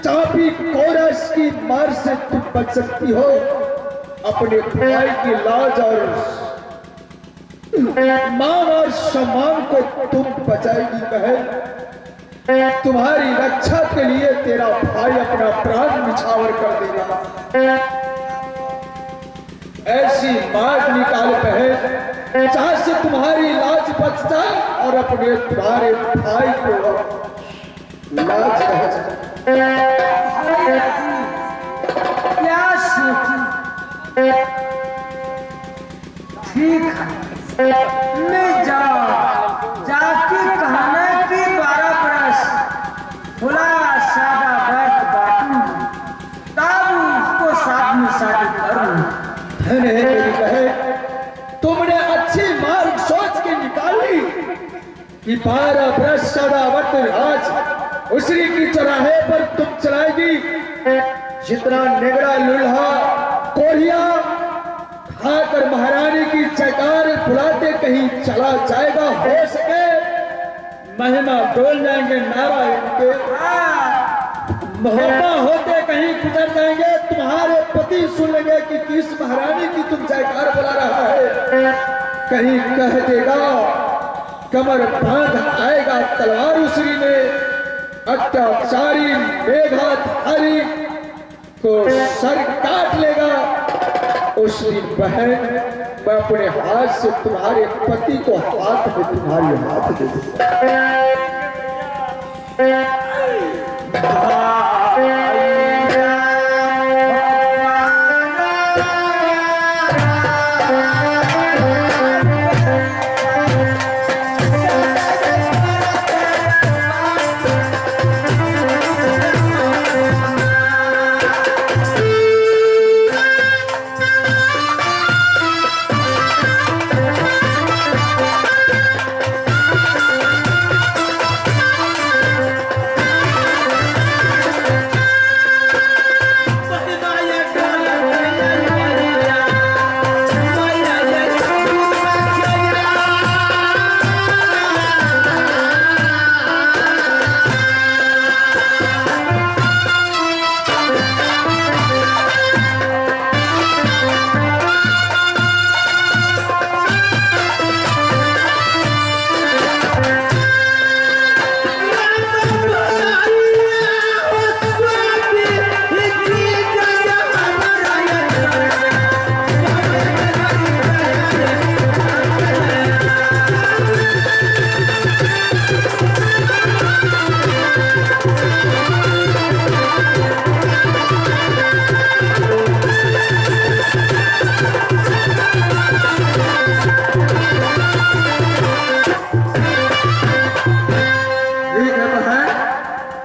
चापी कोरस की मार से तुम बच सकती हो, अपने भाई की लाज और मान और सम्मान को तुम बचाएगी बहन। तुम्हारी रक्षा के लिए तेरा भाई अपना प्राण निछावर कर देगा। ऐसी मार निकाल बहन जहां से तुम्हारी लाज बच जाए और अपने तुम्हारे भाई को लाज रह जाए। क्या सोची, ठीक है मैं जाओ जाके कहना कि 12 बरस खुला सादा बैठ बांटूंगी, तब उसको साथ में शादी करूंगी। धन है मेरी बहन, तुमने अच्छी मार्ग सोच के निकाली कि 12 बरस सदावर्त राज उसी की चौराहे पर तुम चलाएगी। जितना निगड़ा लुल्हा कोरिया खाकर महारानी की जयकार बुलाते कहीं चला जाएगा, हो सके महिमा डोल जाएंगे नारायण के, मोहब्बा होते कहीं गुजर जाएंगे। तुम्हारे पति सुन लेंगे कि किस महारानी की तुम जयकार बुला रहा है, कहीं कह देगा कमर बांध आएगा तलवार उसी ने, अत्याचारी मेघाधारी को सर काट लेगा। उस दिन बहन मैं अपने हाथ से तुम्हारे पति को हाथ में तुम्हारे हाथ दे दूंगा।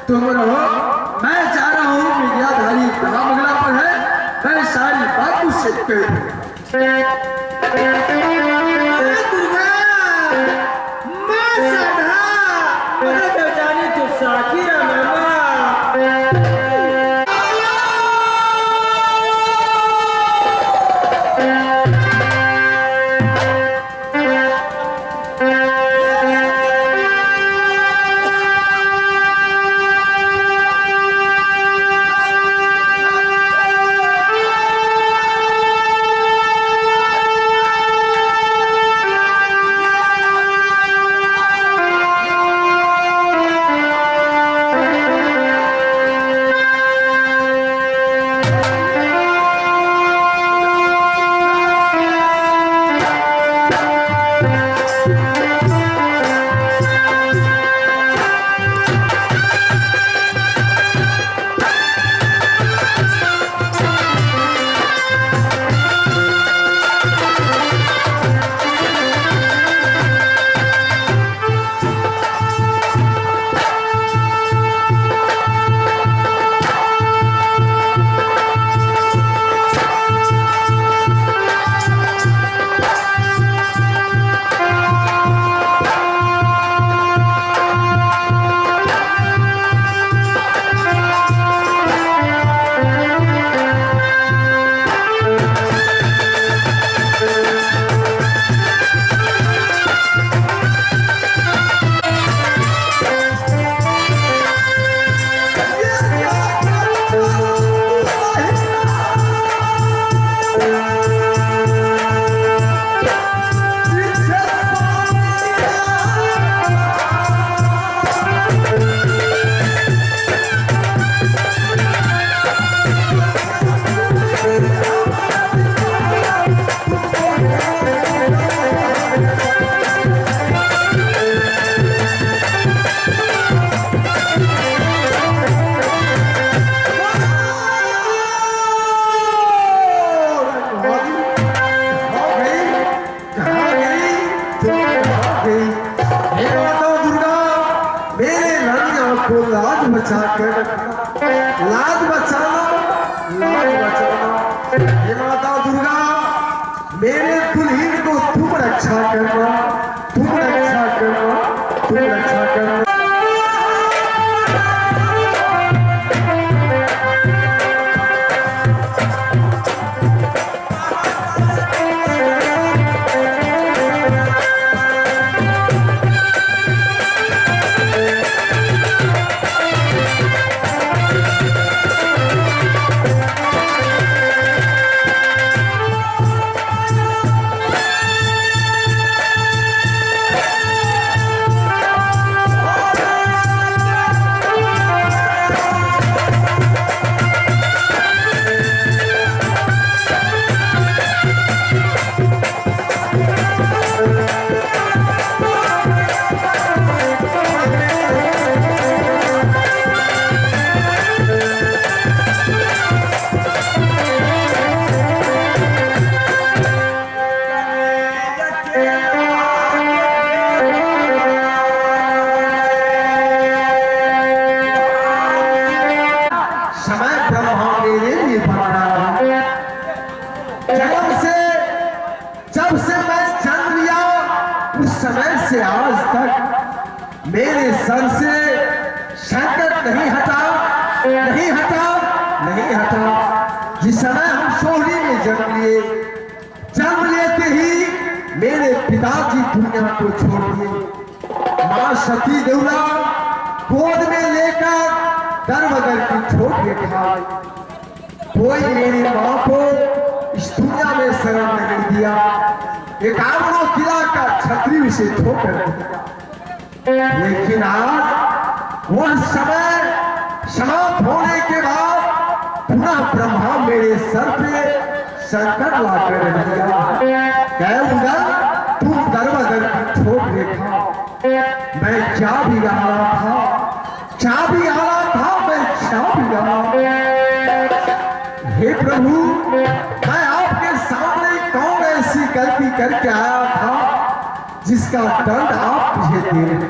तुम रहो, मैं जा रहा हूँ, विद्याधारी महामंगला पर है, मैं सारी बात उससे कह दूंगा। माँ साधा जाने तो साकिरा मामा। लाज बचाना, लाज बचाना। हे माता दुर्गा, मेरे दुल्हन को तुम रक्षा करना, तुम रक्षा करना, तुम रक्षा करना। जब से मैं जन्म लिया उस समय से आज तक मेरे सर से संकट नहीं हटा, नहीं हटा, नहीं हटा। जिस समय हम सोहनी में जन्म लिए, जन्म लेते ही मेरे पिताजी दुनिया को छोड़ दिए। मां सती देवला गोद में लेकर दर बदर की छोड़ के खाई। कोई मेरी मां को इस दुनिया में शरण नहीं दिया। 51 किला का छत्री उसे ठोकर दिया। लेकिन आज वह समय समाप्त होने के बाद पुनः ब्रह्मा मेरे सर पे संकट लाकर रख दिया। कह उधर तुम दरबदर की ठोक रेखा। मैं क्या भी आ रहा था, क्या भी आ रहा था, मैं क्या भी आ रहा। हे प्रभु, मैं आपके सामने कौन ऐसी गलती करके आया था जिसका दंड आप मुझे दे रहे।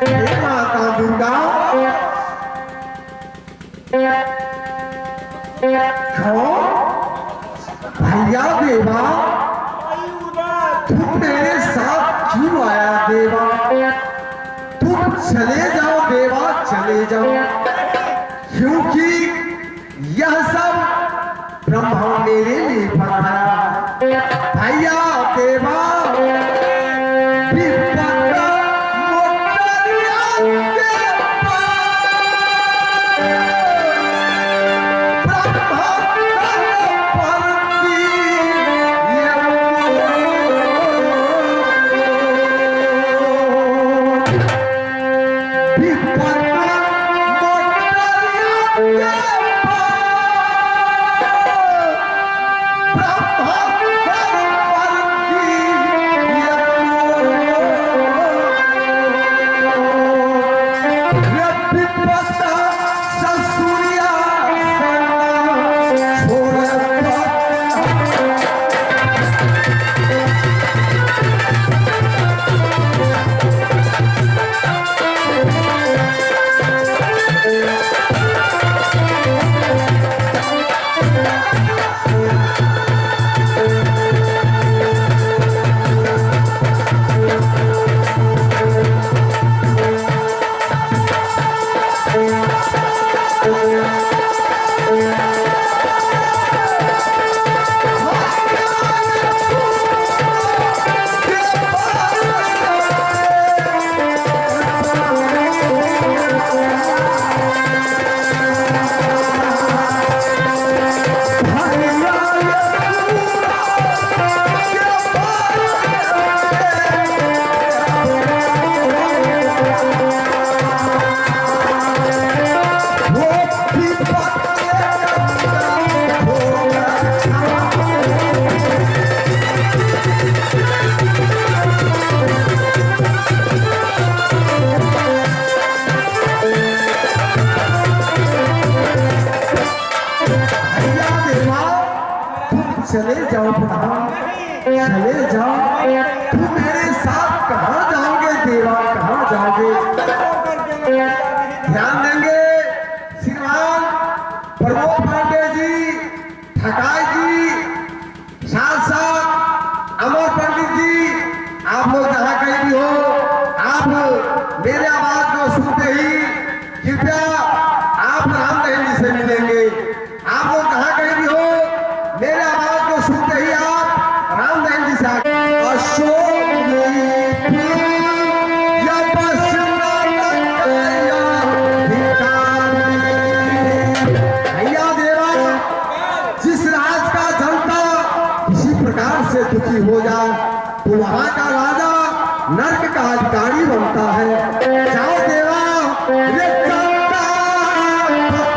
हे माता दुर्गा, क्यों भैया देवा तुम मेरे साथ क्यों आया देवा? तुम चले जाओ देवा, चले जाओ, क्योंकि यह सब ब्रह्मा मेरे लिए बनाया। भैया देवा भैया देवा, जिस राज का जनता किसी प्रकार से दुखी हो जाए तो वहां का राजा नर्क का अधिकारी बनता है। जाओ देवा, ये जनता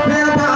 सेवा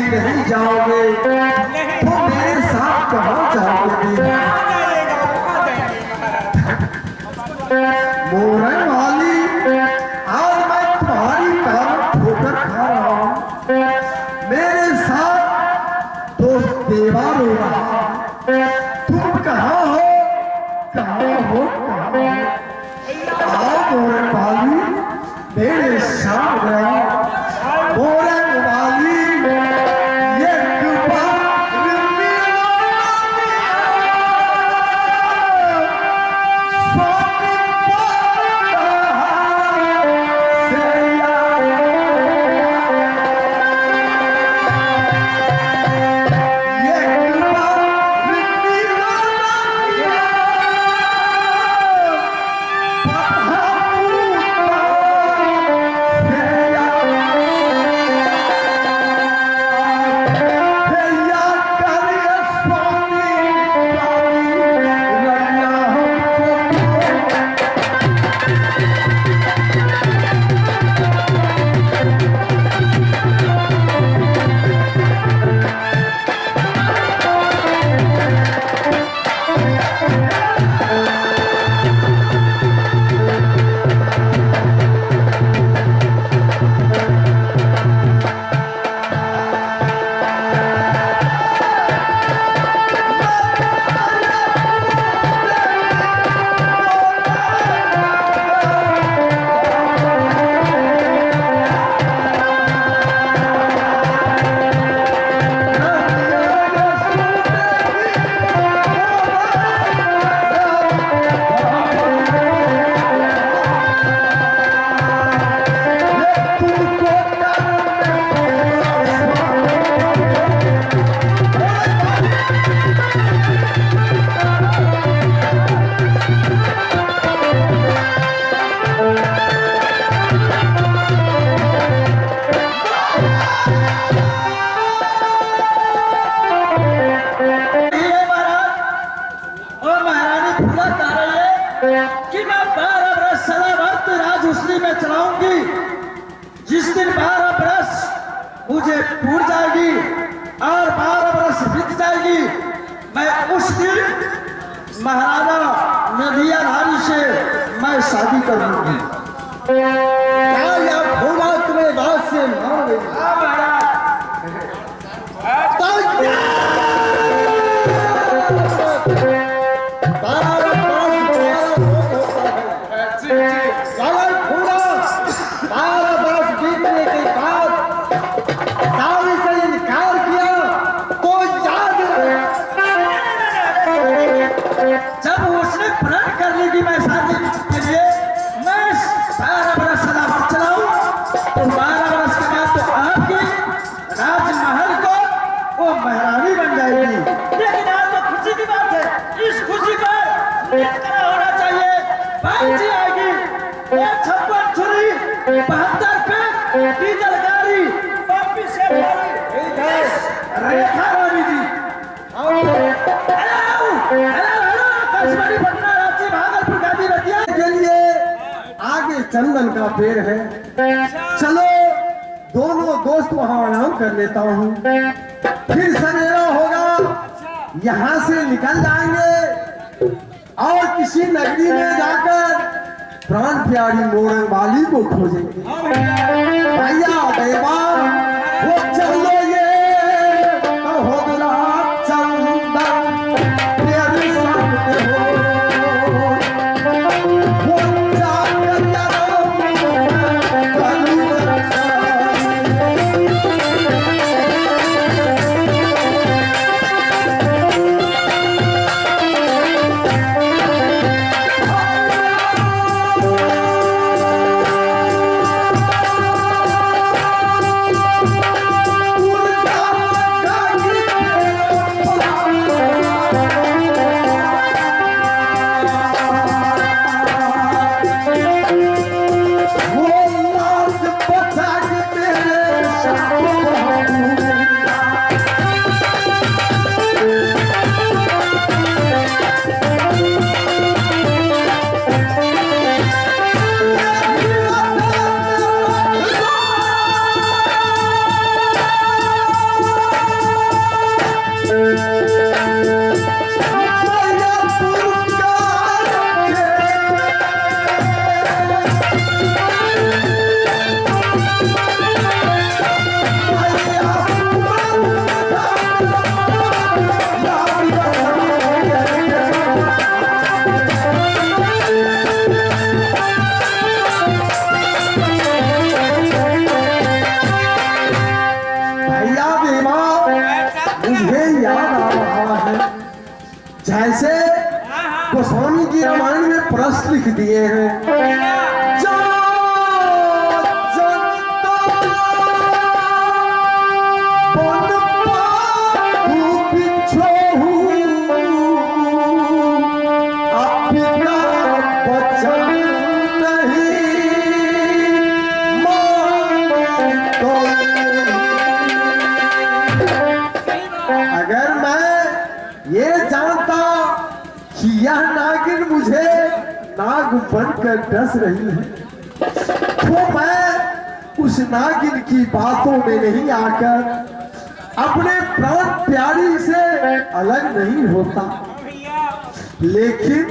कर जाओगे तो मेरे साथ कहाँ जाओगे? मोरन वाली, आज मैं तुम्हारी काम ठोकर खा रहा हूँ। मेरे साथ दोस्त देवा रो रहा है। तुम कहाँ हो, कहाँ हो, कहाँ हो? आओ मोरन वाली, मेरे साथ आओ। मोरन वाली, कि मैं 12 बरस सदावर्त राज उसरी में चलाऊंगी। जिस दिन 12 बरस मुझे पूर जाएगी और 12 बरस बीत जाएगी, मैं उस दिन महाराजा नदियाधारी से मैं शादी कर लूंगी। क्या यह भोला तुम्हें बात से मान गई? जब उसने प्रण कर ली कि मैं शादी के लिए मैं 12 बरस सदावर्त चलाऊं, तो 12 बरस के प्यारी पापी से प्यारी रेखा रानी जी। हेलो हेलो आकाशवाणी पटना, रांची, भागलपुर, गांधी रतिया के लिए आगे चंदन का पेड़ है। चलो दोनों दोस्त वहां आराम कर लेता हूँ, फिर सवेरा होगा यहाँ से निकल जाएंगे और किसी नगरी में जाकर प्राण प्यारी मोरंग वाली को खोजेंगे। भैया देवा वो चलो ये हो चंदन प्यारी सामने हो, वो जैसे गोस्वामी जी रामायण में प्रश्न लिख दिए हैं। जो जनता बन पाहु बिछोहु, अपना वचन नहीं मानतो। अगर मैं ये जानता कि यह नागिन मुझे नाग बनकर डस रही है तो मैं उस नागिन की बातों में नहीं आकर अपने प्राण प्यारी से अलग नहीं होता, लेकिन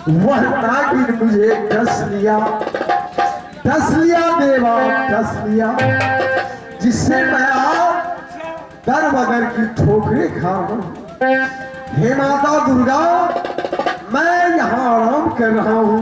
वह नागिन मुझे डस लिया, डस लिया देवा, डस लिया, जिससे मैं आज दर बदर की ठोकरें खा रहा हूं। हे माता दुर्गा, मैं यहाँ आराम कर रहा हूँ।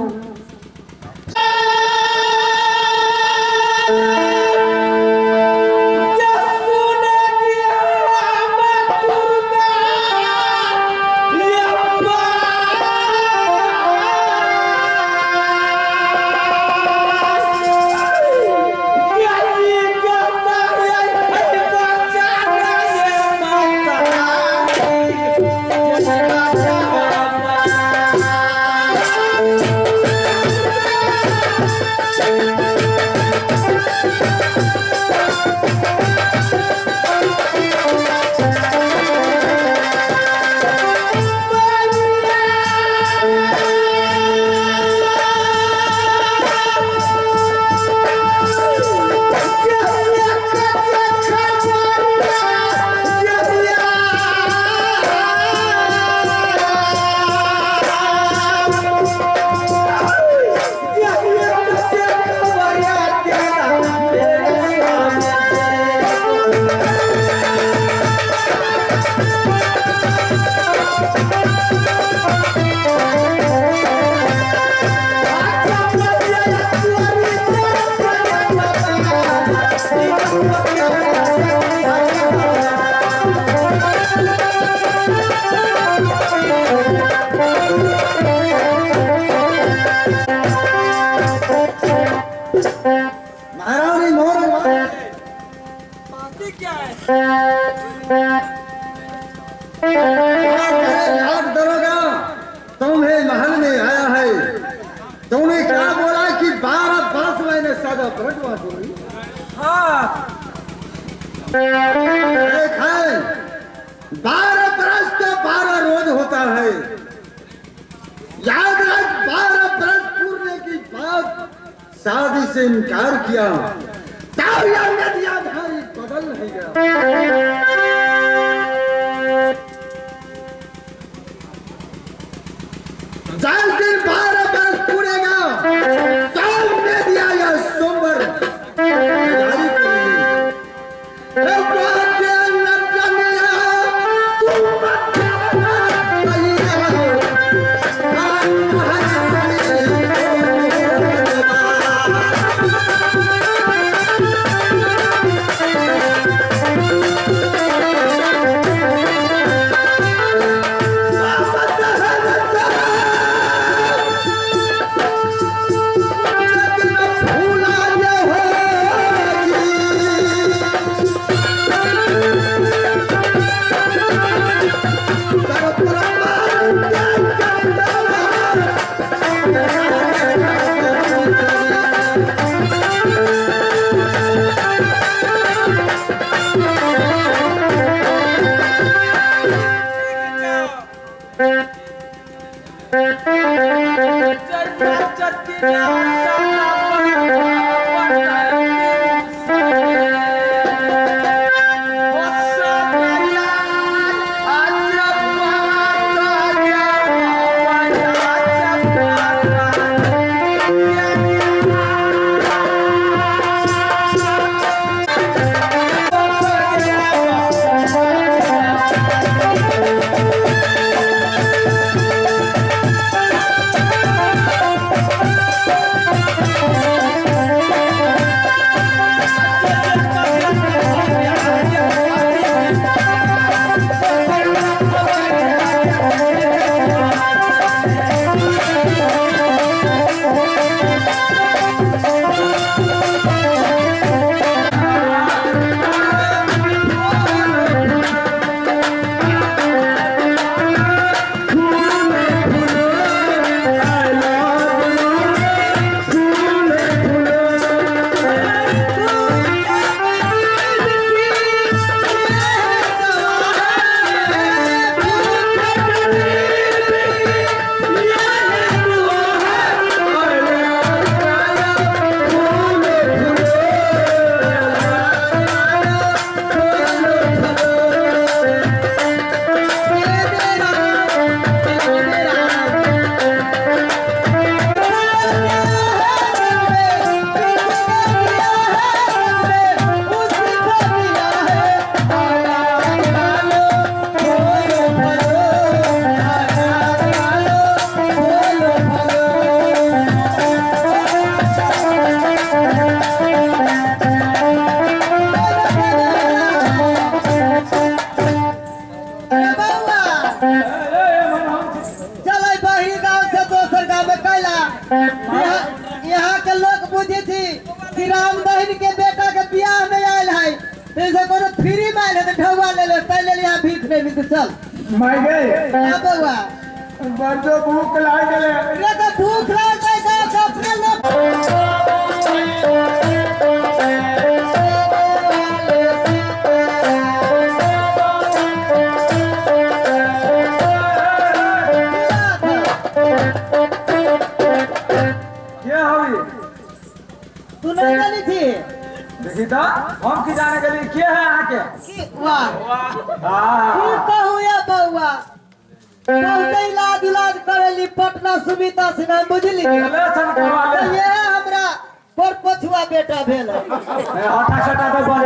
महारानी मोर क्या है? दरोगा तुम्हें महल में आया है, तुमने क्या बोला कि 12 वर्ष मैंने सदा ब्रजवास हुई। हाँ एक है 12 बरस तो 12 रोज होता है। याद रख 12 बरस पूरने की बाद शादी से इनकार किया तब यह नदिया भारी बदल नहीं गया। जिस दिन 12 बरस पूरेगा तब नदिया यह सोमवार तैयारी करेगी। यहाँ के लोग बुझी थी कि राम बहन के बेटा के बियाह में आयल है, जैसे कोनो फ्री में आयल है तो ढौआ ले ले, तै लेल यहाँ भीख नहीं मिलते। चल my गए हां बउआ, बड़ जो भूख लाग गेले रे, तो भूख लाग गई तो अपने लोग तू नहीं गली थी। देखी तो हम की जाने के लिए के है आके की वाह वाह कहू या बउआ, बहुत इलाज इलाज करेली पटना सुमिता सिन्हा बुझली ये हमरा पर पछुआ बेटा भेल हटा सटा तो बन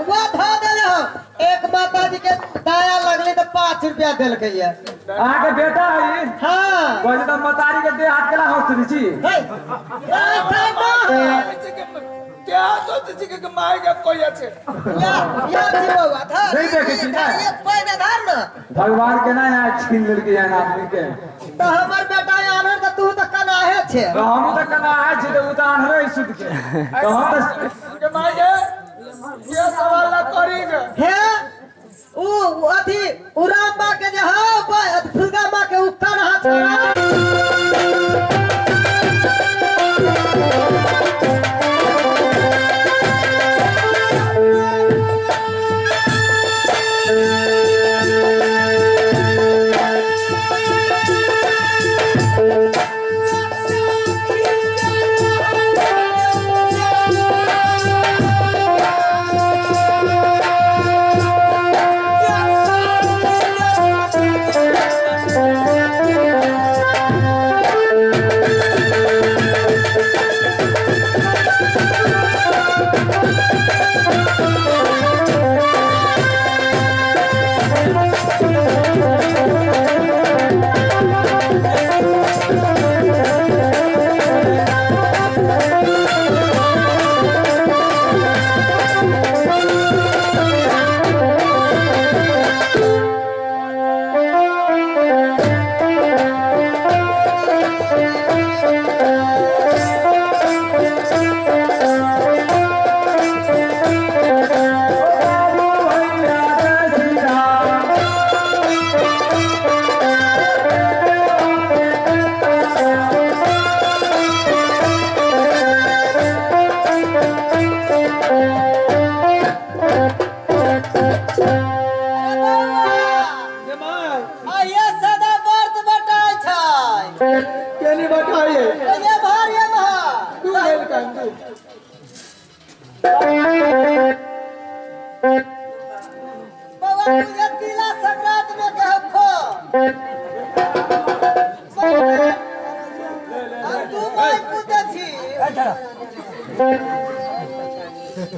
वाह ध देले हो। एक माता जी के दया लगली तो 5 रुपया देलकै ये अहाँ के बेटा है। हां बोले तो मतारी के देह हाथ केला हंसली छी हे क्या सोचै छी कि my के कोई আছে या या छी बउआ धर नहीं देखै छी ना ये पैने धर ना भगवान के ना यहाँ छीन लेलकै यहाँ आदमी के। तो हमर बेटा आन्हर त तू त कनाहे छे। तो हम त कनाहे छी त उ त आन्हरे सुत के तो हम त के my के ये सवाल ना करी के हे उ अथी उ राम बा के जे हां दुर्गा मां के उ कनहा छे।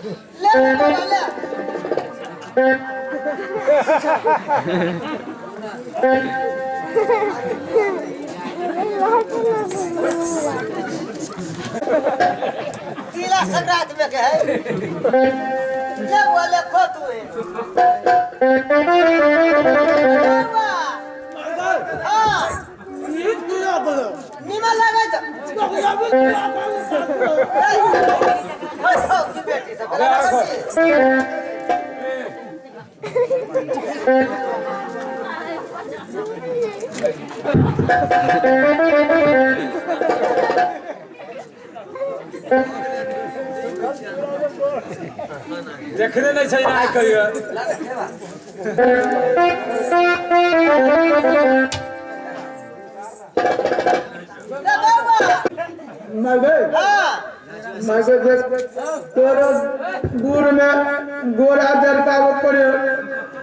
ले ले ले तिला संक्रांत में के है ले बोले खो तू है हां निमन लगे तो बेटी सब देखने नहीं चाहिए ना कहियो मगर तोरो गुड़ में गोरा जरकावे पड़े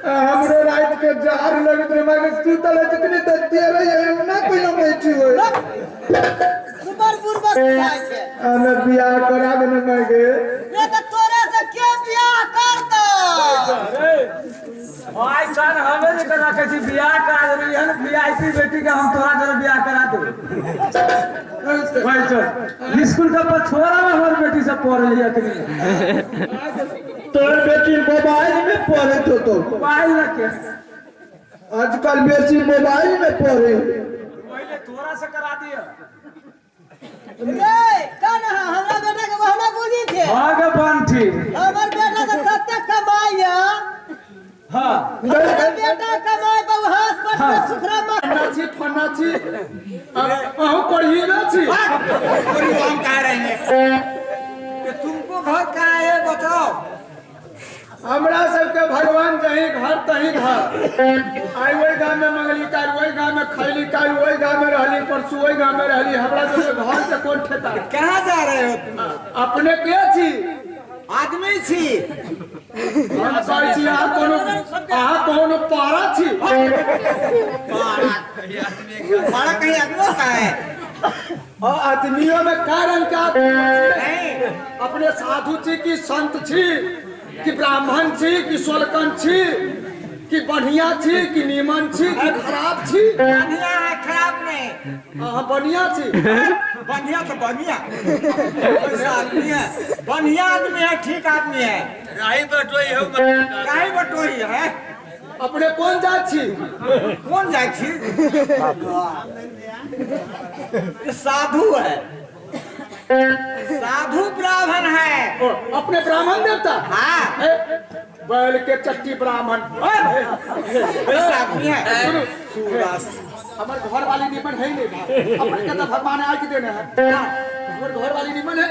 हमरो रात के जार लगत रे मगर सुतल है चिकनी त तेरे ये ना कोई बैठी होय सुपर बुरबक जाय छै हमें बियाह करा देने मगे रे त तोरा से के बियाह करतो रे भाई कान हमें नहीं करा के बियाह करा दे हन वीआईपी बेटी का हम तोरा जरा बियाह करा दे भाई चल स्कूल का पछोरा में हमार बेटी सब पढ़ लिया कि नहीं तोर बेटी मोबाइल में पढ़े तो मोबाइल रखे आजकल बेटी मोबाइल में पढ़े पहले तोरा से करा दिया रे कान हमरा बेटा के बहना बुझी थे हां के बंठी हमर बेटा के कते कमाई है हां बेटा कमाई बहु हाथ पर सुखरा फन्ना छी फन्ना छी अहू करही ना छी पूरी हम कह रहे हैं कि तुमको घर कहाँ है बताओ। हमरा सबके भगवान जही घर तही घर। आई वही गांव में मंगली काल वही गांव में खैली काल वही गांव में रहली परसू वही गांव में रहली। हमरा सबके घर से कौन ठेका। कहाँ जा रहे हो तुम? अपने के छी आदमी छी। हम कहै छी अहाँ कोनो पारा छी। पारा पारा कहीं आदमी का है और आदमियों में का रंग का अपने साधु छी कि संत छी कि ब्राह्मण छी कि सोलकन छी कि बढ़िया छी कि नीमन छी कि खराब छी। बढ़िया है खराब नहीं। अहाँ बढ़िया छी। बढ़िया तो बढ़िया आदमी है, बढ़िया आदमी है, ठीक आदमी है। राही बटोही है, राही बटोही है। अपने कौन जात छी? कौन जात छी? साधु है, साधु ब्राह्मण है। अपने ब्राह्मण देवता? हाँ। बैल के चट्टी ब्राह्मण आदमी है। हमारे घर वाली निमन है नहीं भाई। अपने के तो भगवान आके देने हैं। हमारे घर वाली निमन है,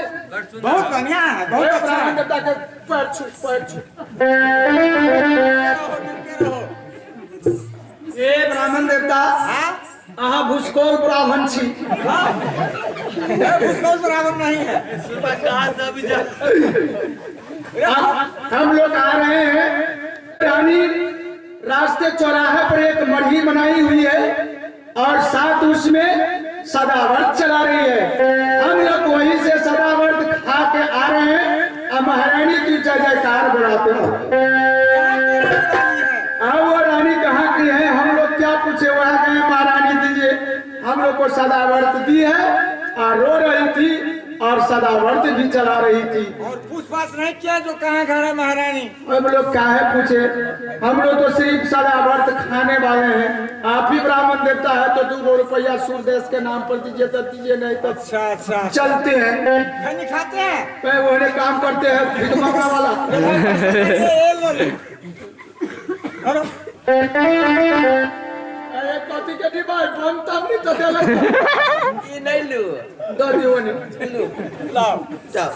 बहुत बढ़िया है, बहुत अच्छा। ब्राह्मण देवता के पैर छू पैर छू। ए ब्राह्मण देवता, अहाँ भूसकोल ब्राह्मण छी। भूसकोल ब्राह्मण नहीं है। हम लोग आ रहे हैं रानी रास्ते चौराहे पर एक मढ़ी बनाई हुई है और साथ उसमें सदावर्त चला रही है। हम लोग वहीं से सदावर्त खा के आ रहे हैं और महारानी की जय जयकार बढ़ाते हैं। अब वो रानी कहाँ की है हम लोग क्या पूछे, वहाँ गए महारानी दीजिए हम लोग को सदावर्त दी है और रो रही थी और सदावर्त भी चला रही थी। और पूछपाछ नहीं किया जो कहाँ घर है महारानी? हम लोग काहे पूछे, हम लोग तो सिर्फ सदावर्त खाने वाले हैं। आप ही ब्राह्मण देवता है तो 2 रुपया सूर्यदेश के नाम पर दीजिए तो दीजिए, नहीं तो अच्छा अच्छा चलते हैं। खाने खाते हैं वह काम करते हैं भीख मांगने वाला। अरे कथी के डिब्बा बम तब नहीं तो देलक ई नहीं लू दो दियो ने लू लाओ जाओ।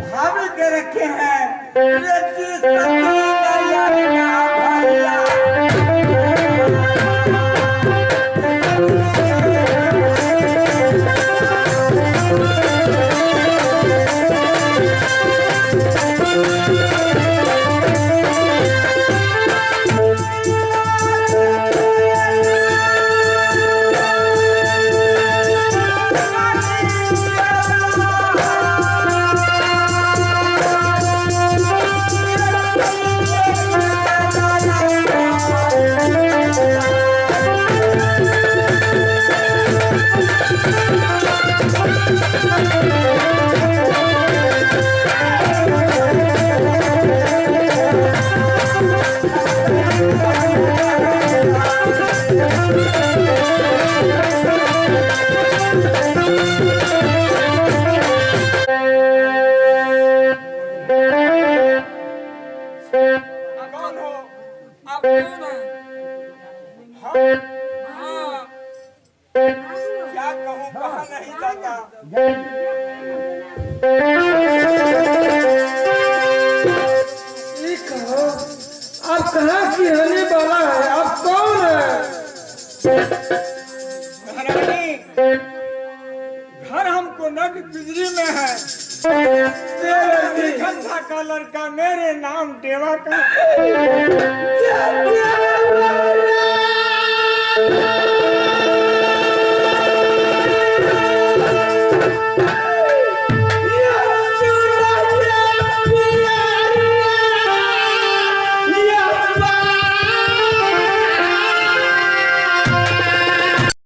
भाभी के रखे हैं। ये चीज भैया क्या कहूँ, कहा नहीं जाता। कहो आप कहाँ की रहने वाला है, आप कौन है? महारानी, घर हमको नग बिजली में है। तेरे का लड़का मेरे नाम देवा का।